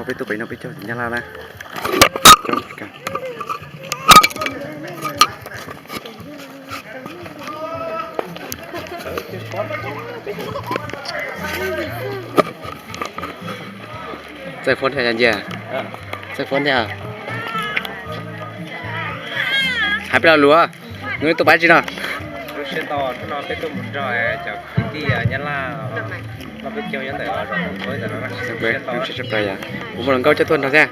Peb tuaj pem no peb caug Nyab Laj na. Txawj fob thiab nciaj. Txawj fob thiab. Hais peb lo lus, nws tuaj pab tsi no? Lub sij hawm no peb tuaj mus nrog cov kwv tij Nyab Laj, no peb caug nyob ntawm zos Phoos Thuab ntawm no. Zoo siab tshaj plaws yom. Kuv muaj hluas nkauj coj tuaj nrog thiab.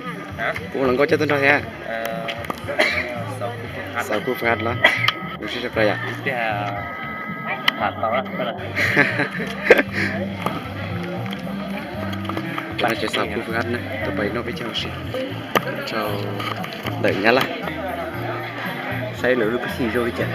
Kuv muaj hluas nkauj coj tuaj nrog thiab. Xav kuj fwj hab los. Zoo siab tshaj plaws yom. Ces xav kuj fwj hab na, tuaj pem no peb caug si rau ntawm Nyab Laj, saib lawv lub pej xeem zoo li cas.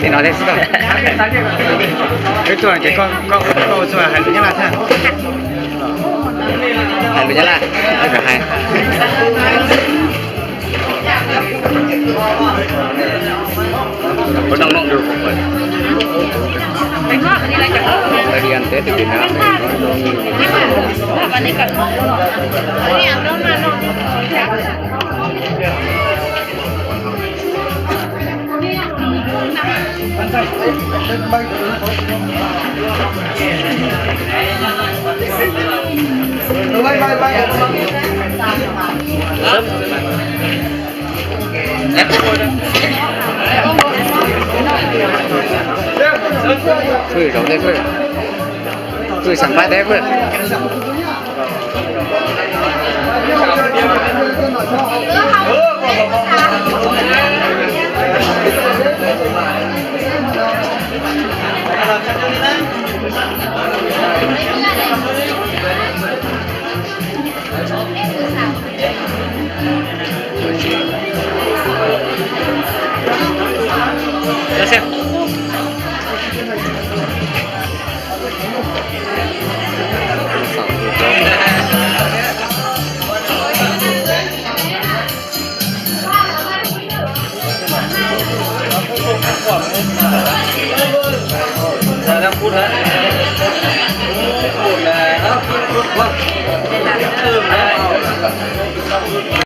Li no thiab xwb tau. Peb tuaj ces koj, koj, koj ua txuj hais lus Nyab Laj thiab. Hais lus Nyab Laj, hais. Ua noj noj dua. Đi ăn Tết ở Việt Nam thì nó giống như Fwj, zaum ntej fwj. Fwj, xam phaj teb fwj.